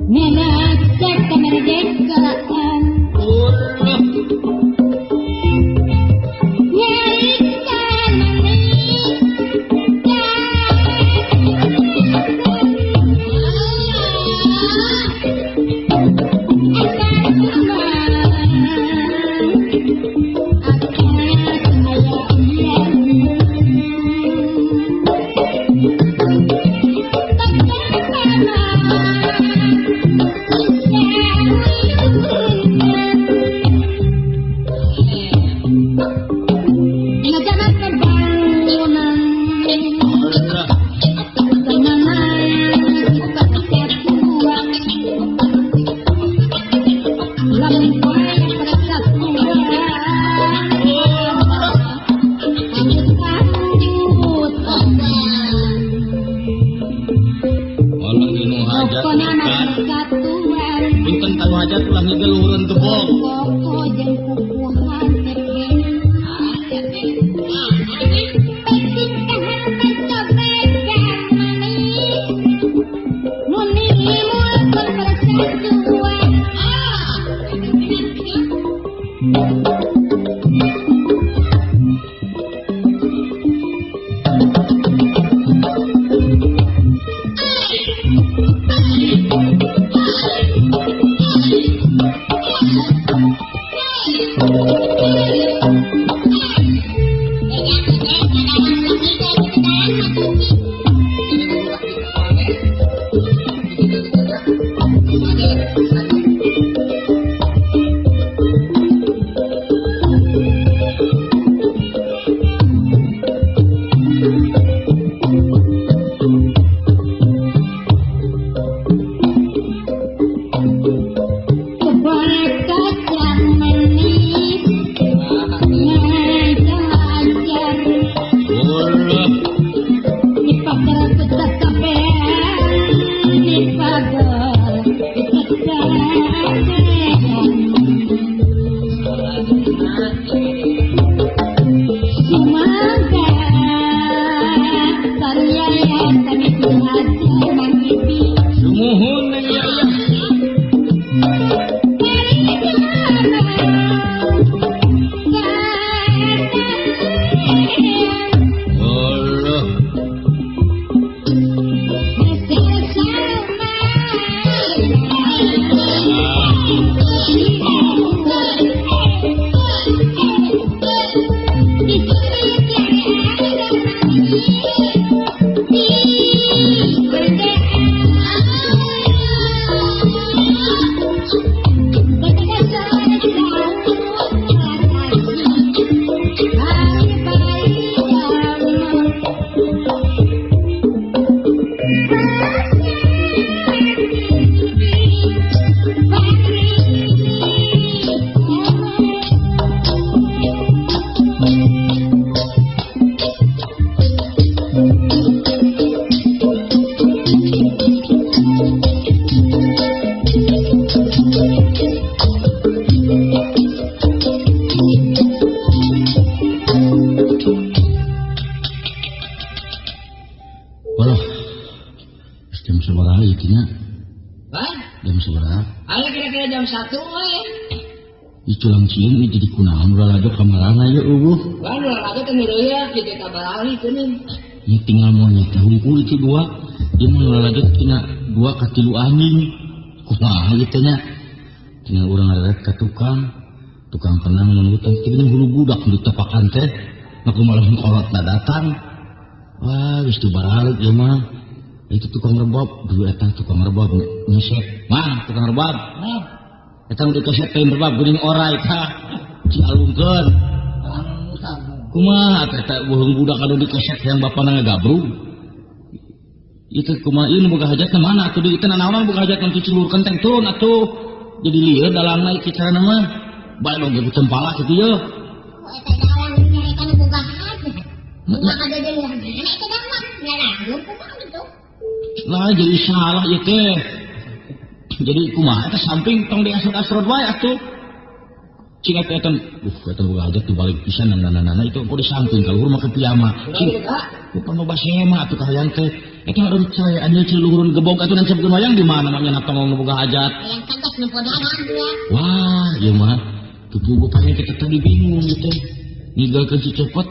Speaker 1: Nena, cek kamera.
Speaker 4: Culang cieun jadi kunaon lalajo kamarana ye eueuh.
Speaker 2: Wah, lalajo teh ngeureuyeuh kieu kabarali geuning.
Speaker 4: Nya tinggal monyet teh hungkul itu dua. Ieu mah lalajo tina dua ka tilu anjing. Kumaha ieu teh nya? Tinggal urang reret ka tukang. Tukang kenang nunggu teh geuning hulu budak nu ditepakan teh. Maka malah kolotna datang. Wah, geus teu baralik ieu mah. Itu tukang rebab, dulu eta tukang rebab ngesek. Mah, tukang rebab. Mah. Eta udah keset teh rebab geuning orai tah cialungkeun. Kumaha eta beuheung budak anu dikeset yang bapana ngagabrug. Itu kumaha ieu nu boga hajatna mana atuh di teu nanaonan boga hajat nu cilur kenteng turun atuh. Jadi lieur dalangna ieu carana mah. Bae dong ge cempala kitu ye.
Speaker 1: Eta dalang nyarekan boga hajat. Kumaha gadeuleuh mana eta dalang ngalanjur kumaha gitu.
Speaker 4: Lah jadi salah ieu teh. Jadi kumaha eta samping tong diasrot-asrot wae atuh. Cing eta eta eta boga hajat dibalik pisan nana-nana itu engko di samping ka luhur mah ke piyama. Cing bukan loba sema atuh kahayang teh. Eta anu cai anjeun ciluhurun gebog atuh nancebkeun wayang di mana mah nya tong boga hajat.
Speaker 1: Hayang tegas nempo dagang dia.
Speaker 4: Wah, ieu mah tuh gua paling kita tadi bingung ieu teh. Ninggalkeun si cepot.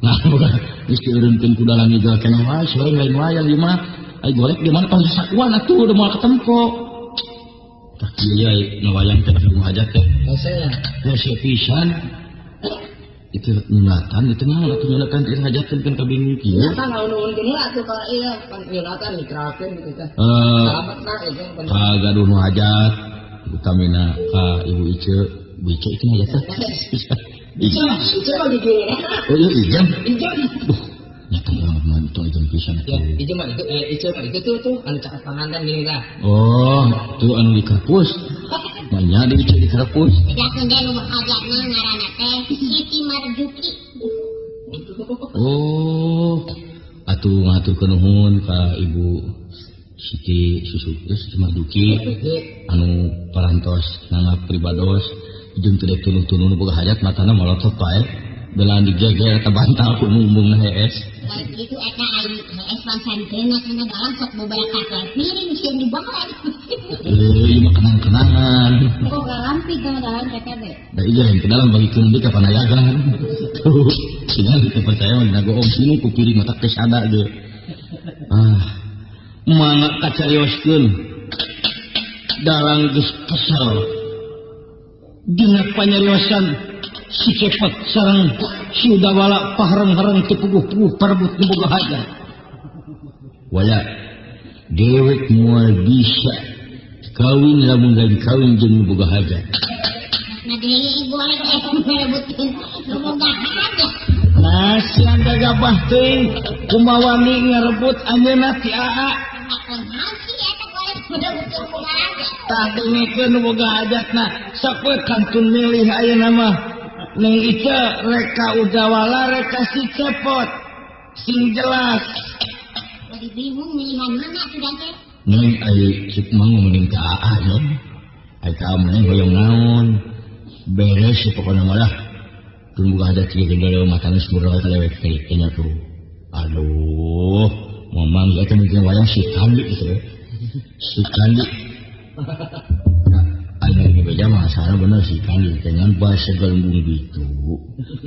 Speaker 4: Nah, boga geus dieureunkeun ku dalang ninggalkeun wae, sore lain wayang ieu mah. Ai golek di mana tong sakuan atuh udah moal ketempo. Tak iya ngawayang teh nu hajat teh.
Speaker 2: Hese.
Speaker 4: Hese pisan. Itu nyunatan itu naon atuh nyunatan teh hajat teh kan kabingung kieu.
Speaker 2: Nyata ngaununkeun heula atuh ka ieu pan nyunatan dikeraskeun kitu teh. Salametna ieu
Speaker 4: Kagaduh nu hajat utamina ka Ibu Ice. Ibu Ice itu hajat teh.
Speaker 2: Ice Ice mah jujur.
Speaker 4: Oh iya Ijem.
Speaker 2: Ijem.
Speaker 4: Duh, nyata banget mah itu Ijem pisan
Speaker 2: atuh. Ya, Ijem mah itu Ice mah itu tuh anu caket panganten gini tah.
Speaker 4: Oh, tuh anu di kampus. Banyak di Ice di kampus.
Speaker 1: Bejakeun deui nu hajatna ngaranna teh Siti Marjuki.
Speaker 4: Oh, atuh ngaturkeun nuhun ka Ibu Siti Susu Siti Marjuki anu parantos nanggap pribados jeung teu dek tunduh-tunduh boga hajat matana molotot pae. Belaan digeger eta bantal ku mumbungna hees.
Speaker 1: Kitu eta ai hees bangsan kana dalang sok beberapa kali piring sieun dibawa.
Speaker 4: Ieu mah kenang-kenangan.
Speaker 1: Boga lampi kana dalang KTB.
Speaker 4: Da ieu lain ke dalam bagikeun deui ka panayagan. Tuh, tinggal teu percaya mah dina goong sinu ku piring mata teh sada ge. Ah, mangga kacarioskeun. Dalang geus kesel. Dina panyariosan si cepot sareng si Udawala pahareng-hareng teu puguh-puguh parebut nu boga hajat. Wala dewek moal bisa kawin lamun lain kawin jeung nu boga hajat.
Speaker 1: Nah deui golek ngarebutkeun nu boga hajat.
Speaker 4: Nah siang gagabah teuing kumaha wani ngarebut anjeunna ti Aa. Tah dengekeun nu boga hajatna sok we kantun milih ayeuna mah. Neng Ice reka Udawala reka si cepot sing jelas.
Speaker 1: Lagi bingung milihan mana sudah teh.
Speaker 4: Neng ai cik mang mending ka Aa yo. Ai ka mending hoyong naon. Beres pokona mah lah. Tun boga hajat ieu gendal matana murah ka lewek teh nya tuh. Aduh, mamang ieu teh mungkin wayang si Kandi gitu. Si Kandi. Aing beja mah salah bener si Kandi teh ngan basa gelembung gitu.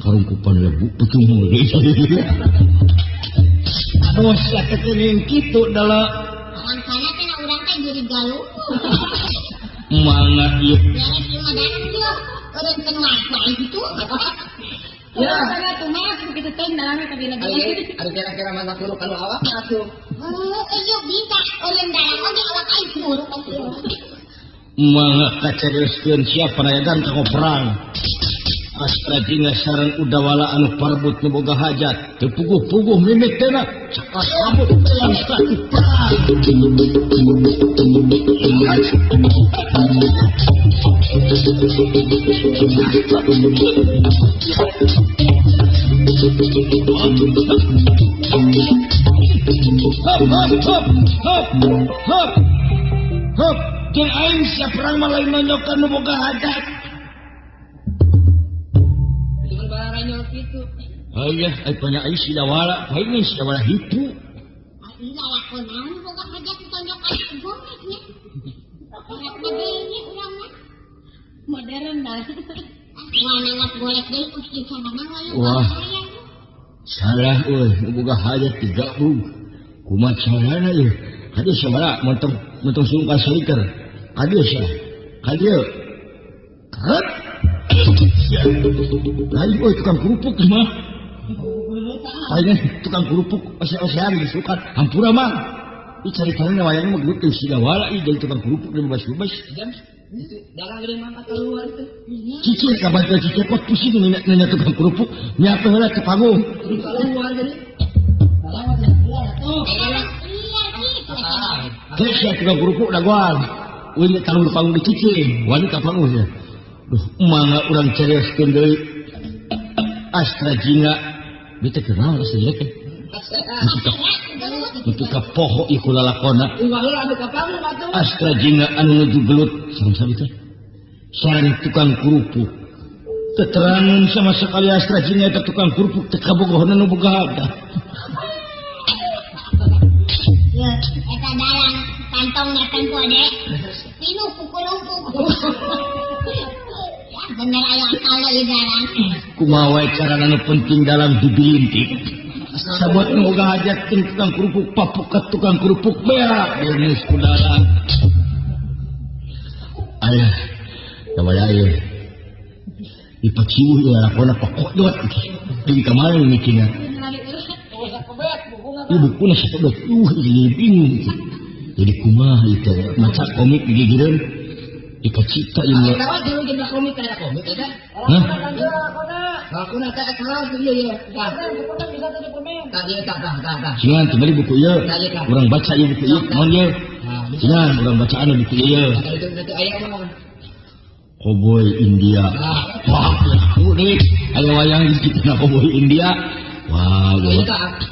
Speaker 4: Karungkupan lebu petung gitu. Aduh, sia teh kuning kitu dala.
Speaker 1: Orang sana teh urang teh jadi galuh.
Speaker 4: Mangga ieu.
Speaker 1: Beres ieu mah dalang ieu. Eureunkeun wae kitu.
Speaker 2: Ya.
Speaker 1: Tuh begitu teh dalamnya tadi lagi.
Speaker 2: Ari kira-kira mana kuruk anu awak atuh.
Speaker 1: Ieu bisa eureun dalang oge awak aing kuruk atuh.
Speaker 3: Mangga kacarioskeun siap panayagan kanggo perang. Astra Jingga sareng Udawala anu parebut nu boga hajat. Teu puguh-puguh mimik teh na cakal sabut langsung perang. Hop hop hop hop hop hop. Jeung aing sia perang mah lain nonyokan nu boga hajat. Ayah, ay punya aing si Dawala, aing si Dawala hipu.
Speaker 1: Aing lalakon naon boga hajat ditonjokan golek nya. Rek urang mah. Modern dah. Moal nanggap golek deui uski sana mah.
Speaker 3: Wah. Salah euy, boga hajat digabung. Kumaha carana euy? Kadieu sabaraha montong montong sungkan saliker. Kadieu sia. Kadieu. Karet. Lain euy tukang kerupuk mah. Ayeuna tukang kerupuk ose-osean disukan hampura mah. Ieu caritana wayang mah gelut si Dawala ieu jadi tukang kerupuk bebas-bebas.
Speaker 2: Dalang gede mangkat keluar teh.
Speaker 3: Cicir ka bantu cicir kok pusing nanya tukang kerupuk nyape heula ke panggung.
Speaker 2: Keluar gede.
Speaker 3: Geus sia tukang kerupuk dagoan. Euy kalau panggung dicicir, wani ka panggung sia. Duh, mangga urang carioskeun deui. Astra Jingga bete kunaon asa jelek teh. Untuk ka poho ieu lalakona. Astra Jingga anu nuju gelut sareng saha teh? Sareng tukang kerupuk. Keterangan sama sekali Astra Jingga eta tukang kerupuk teh kabogohna nu boga hajat.
Speaker 1: Ya, eta dalang kantongna tempo de. Pinuh ku kerupuk. Bener aya akal ieu dalang.
Speaker 3: Kumaha wae carana nu penting dalam dibilintik. Sabot nu boga hajat jeung tukang kerupuk papukat tukang kerupuk bea geus ku dalang. Ayah, dawaya ieu. Ipaciuh ieu lakona pakodot. Di kamari mikirna. Ieu bukuna sakodot. Jadi bingung. Jadi kumaha ieu teh maca komik digigireun. Ika cita ieu mah.
Speaker 2: Komik aya komik eta.
Speaker 3: Hah?
Speaker 2: Lakona teh salah ieu ieu. Tah. Tah ieu tah tah tah.
Speaker 3: Cingan teu beli buku ieu. Urang baca ieu buku ieu naon ieu? Cingan urang bacaan buku ieu. Koboi India. Wah, deui aya wayang di kitu koboi India. Wah, ieu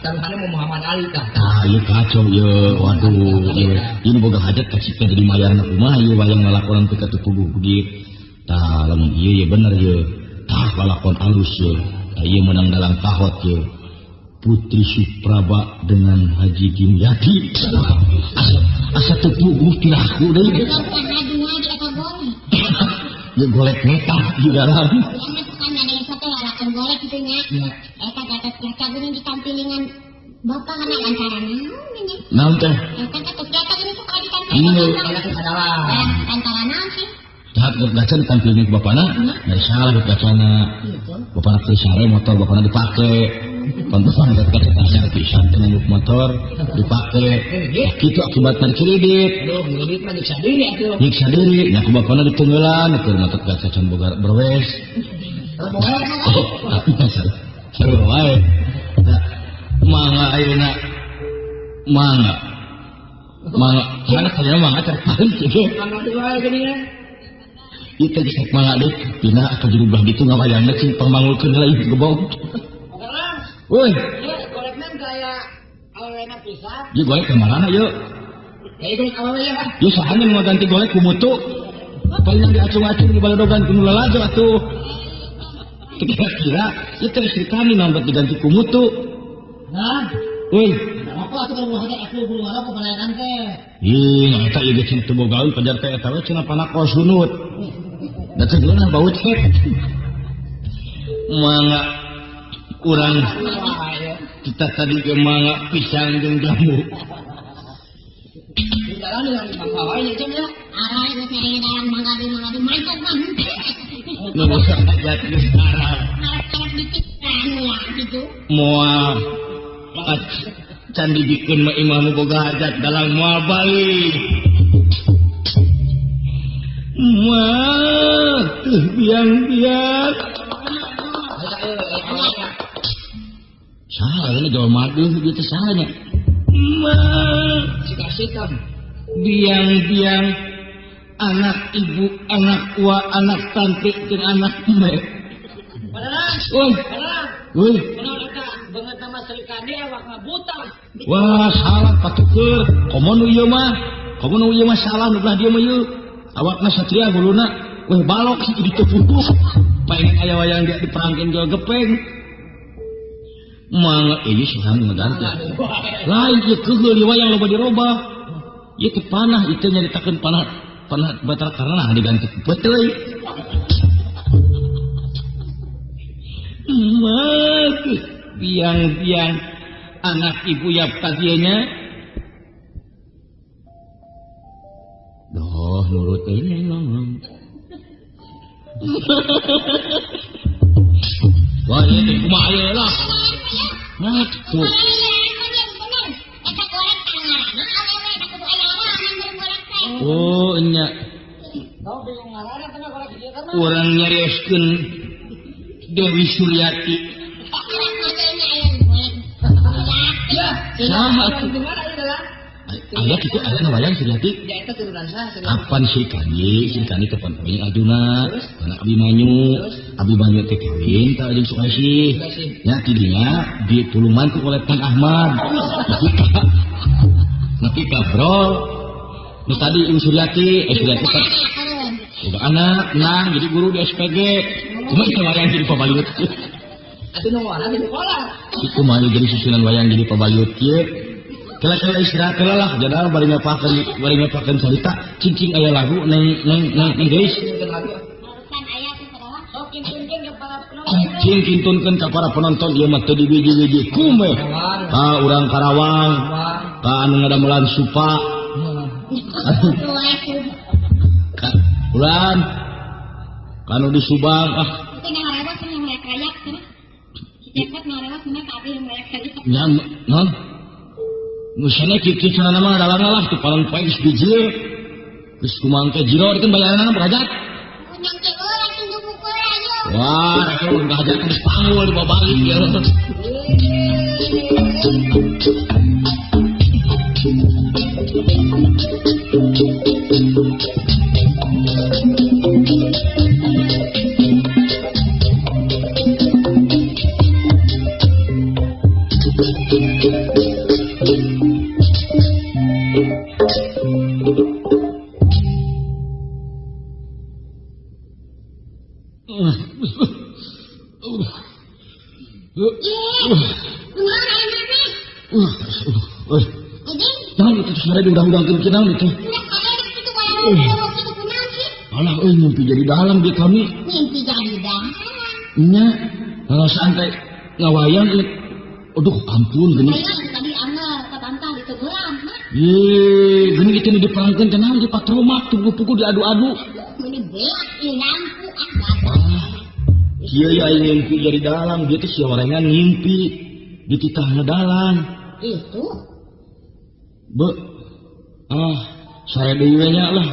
Speaker 2: taruhanna mau Muhammad Ali tah.
Speaker 3: Tah, ieu kacau ieu. Waduh, ieu. Ieu nu boga hajat ka cipta jadi mayarna kumaha ieu wayang lalakonan teu katupuguh begitu. Tah, lamun ieu ye bener ieu. Tah lalakon alus ieu. Tah ieu menang dalang kahot ieu. Putri Supraba dengan Haji Dimyati. Asa teu puguh tiraku deui. Ieu golek ngetah di dalam.
Speaker 1: Golek kitu nya. Eta Gatot Kaca geuning ditampilingan bapak kana lantaran naon nya.
Speaker 3: Naon teh?
Speaker 1: Eta Gatot Kaca geuning suka ditampilingan. Lantaran naon sih?
Speaker 3: Tah Gatot Kaca ditampilin ku bapana, da salah Gatot Kacana. Bapana teu sare motor bapana dipake. Pantesan Gatot Kaca teh pisan teh nunggu motor dipake. Kitu akibatna kredit.
Speaker 2: Aduh, kredit mah nyiksa diri atuh.
Speaker 3: Nyiksa diri, nya ku bapana ditunggelan keur Gatot Kaca can boga berwes. Seru wae. Mangga ayeuna. Mangga. Mangga, mana kayaknya mangga terpaling gitu.
Speaker 2: Mangga wae geuningan.
Speaker 3: Ieu teh geus mangga deui pindah ka juru belah ditu ngawayangna cing pangmangulkeun heula ieu gebog. Woi.
Speaker 2: Ieu golekna gaya awewena pisan.
Speaker 3: Ieu golek ka marana ieu?
Speaker 2: Ya ieu golek awewe ya.
Speaker 3: Ieu saha nu ngaganti golek ku mutu? Paling diacung-acung di baladogan ku nu lalajo atuh. Kira-kira ieu teh ceritani naon bet diganti ku mutu.
Speaker 2: Nah,
Speaker 3: woi.
Speaker 2: Apa atuh kalau hajat aku bulu warok pelayanan teh.
Speaker 3: Ih, eta ieu ge cenah teu boga gawe pajar teh eta we cenah panakol sunut. Da teh geunah bau cek. Mangga urang kita tadi ge mangga pisang jeung jambu.
Speaker 2: Di dalam dengan mangga wae nya ya.
Speaker 1: Arah geus nyari dalam mangga di mangga di mantap mah.
Speaker 3: Nu boga hajat geus arah.
Speaker 1: Ngarep-ngarep dikit.
Speaker 3: Moal can dibikeun mah imah nu boga hajat dalang moal balik. Mah teu biang-biang. Salah ini jawa maduh gitu salahnya. Mah
Speaker 2: sikap-sikap
Speaker 3: biang-biang anak ibu, anak wa, anak tante jeung anak emek. Woi. Woi. Wah, salah patuker. Komo nu ieu mah? Komo nu ieu mah salah nu belah dieu mah ieu. Awakna satria huluna weh balok sih diteputuh. Paling aya wayang dia diperangkeun jeung gepeng. Mangga ieu sih ngaganti. Lain ieu keheul ieu wayang loba dirobah. Ieu teh panah ieu teh nyaritakeun panah panah Batara Karna diganti ku peuteuy. Mah biang-biang anak ibu yap tadinya. Doh nurut ini ngomong. Wah ini kumaha ieu lah. Nah tuh. Oh nya. Urang nyarioskeun Dewi Suryati. Saha atuh? Aya kitu aya wayang Suryati. Kapan Sri Kandi? Sri Kandi kapan kawin Arjuna, anak Abimanyu, Abimanyu teh kawin ka jeung Sukaisih. Nya tidinya ditulungan ku oleh Kang Ahmad. Nepi ka bro. Nu tadi Ibu Suryati, Suryati kan udah anak, nang jadi guru di SPG. Cuma itu wayang jadi pabaliut.
Speaker 2: Atuh nu ngora di sekolah.
Speaker 4: Itu mah jadi susunan wayang jadi pabaliut kieu. Kela-kela istirahat kela lah, jadal bari ngapakeun carita, cing-cing aya lagu neng neng neng neng geus. Cing kintunkeun ka para penonton ieu mah teu dibiji-biji kume. Ka urang Karawang, ka anu ngadamelan supa. Ka ulan kanu di Subang ah. Nya non. Nusana kitu cenah mah dalang lah teu palang poe geus bijil. Geus kumaha teh jiro dikeun bayaranna berhajat. Wah, rek hajat geus panggul dibawa balik ya. Diundang-undangkeun kunaon itu. Alah euy mimpi jadi dalang dia kami.
Speaker 1: Mimpi jadi dalang.
Speaker 4: Nya, perasaan teh ngawayang ieu. Aduh ampun geuning.
Speaker 1: Tadi angel katantah ditegelan.
Speaker 4: Ye, geuning itu diperangkeun teh naon di patromak tugu-pugu diadu-adu.
Speaker 1: Meuni beak ieu lampu ah.
Speaker 4: Kieu ya aing mimpi jadi dalang, dia teh sia orangan ngimpi dititahna dalang.
Speaker 1: Itu.
Speaker 4: Be ah, sare deui we nya lah.